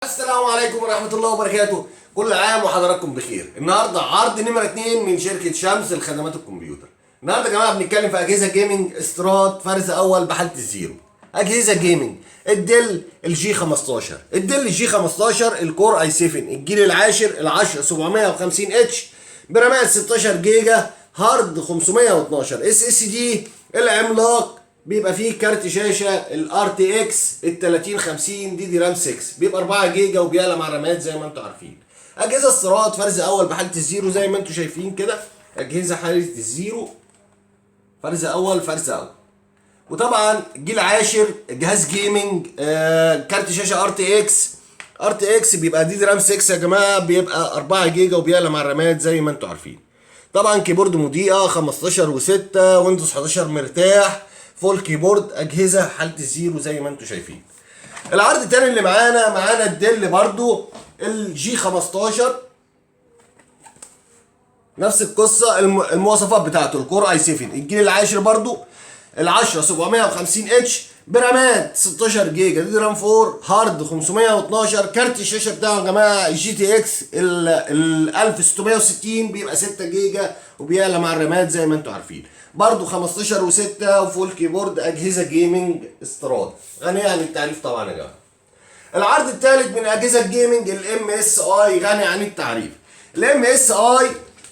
السلام عليكم ورحمة الله وبركاته. كل عام وحضراتكم بخير. النهاردة عرض نمرة 2 من شركة شمس لخدمات الكمبيوتر. النهاردة يا جماعة بنتكلم في أجهزة gaming استيراد فرز أول بحالة ال zero. أجهزة gaming ال Dell ال G 15، ال Dell ال G 15 ال Core i 7 الجيل العاشر العشر 750 H برامات 16 جيجا، hard 512 SSD العملاق، بيبقى فيه كارت شاشة ال RTX ال 3050 DDR 6، بيبقى 4 جيجا وبيعلى مع رامات زي ما انتم عارفين. اجهزة استيراد فرز اول بحاله ال zero زي ما انتم شايفين كده، اجهزة حاله ال zero فرز اول فرز اول. وطبعا جيل عاشر، جهاز gaming، كارت شاشة ار تي اكس بيبقى DDR 6 يا جماعه، بيبقى 4 جيجا وبيعلى مع الرامات زي ما انتم عارفين. طبعا keyboard مضيئة 15 و6، Windows 11 مرتاح، full keyboard، اجهزة حاله ال zero زي ما انتم شايفين. العرض التاني اللي معانا ال Dell برضو ال G 15، نفس القصه، المواصفات بتاعته ال Core i 7 الجيل العاشر برضو ال 10 750 H برامات 16 جيجا DDR 4، hard 512، كارت الشاشة بتاعه يا جماعة GTX ال 1660 بيبقى 6 جيجا وبيعلى مع الرامات زي ما انتم عارفين. برضو 15 و6 و full keyboard، اجهزة gaming استيراد غنية عن التعريف طبعا يا جماعة. العرض الثالث من اجهزة ال gaming ال MSI غني عن التعريف، ال MSI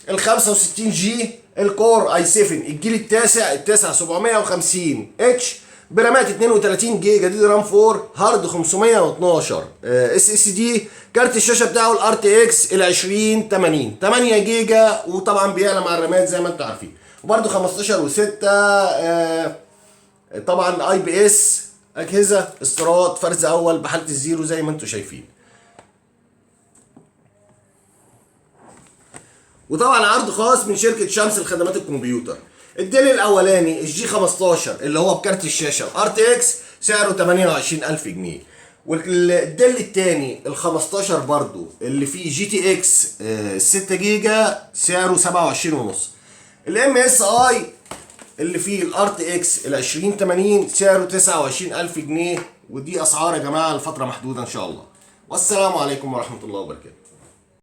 ال 65 G ال Core i 7 الجيل التاسع التاسع 750 H برامات 32 جيجا DDR 4، hard 512 SSD، كارت الشاشة بتاعه ال RTX ال 2080 8 جيجا وطبعا بيعلى مع الرامات زي ما انتم عارفين، وبرده 15 و6، طبعا IPS، اجهزة استيراد فرز اول بحاله ال zero زي ما انتم شايفين. وطبعا عرض خاص من شركة شمس لخدمات الكمبيوتر. ال Dell الاولاني ال G 15 اللي هو بكارت الشاشة RTX سعره 28000 جنيه، وال Dell الثاني ال 15 برضو اللي فيه GTX 6 جيجا سعره 27 ونص. ال MSI اللي فيه ال RTX ال 2080 سعره 29000 جنيه. ودي اسعار يا جماعة لفترة محدودة ان شاء الله. والسلام عليكم ورحمة الله وبركاته.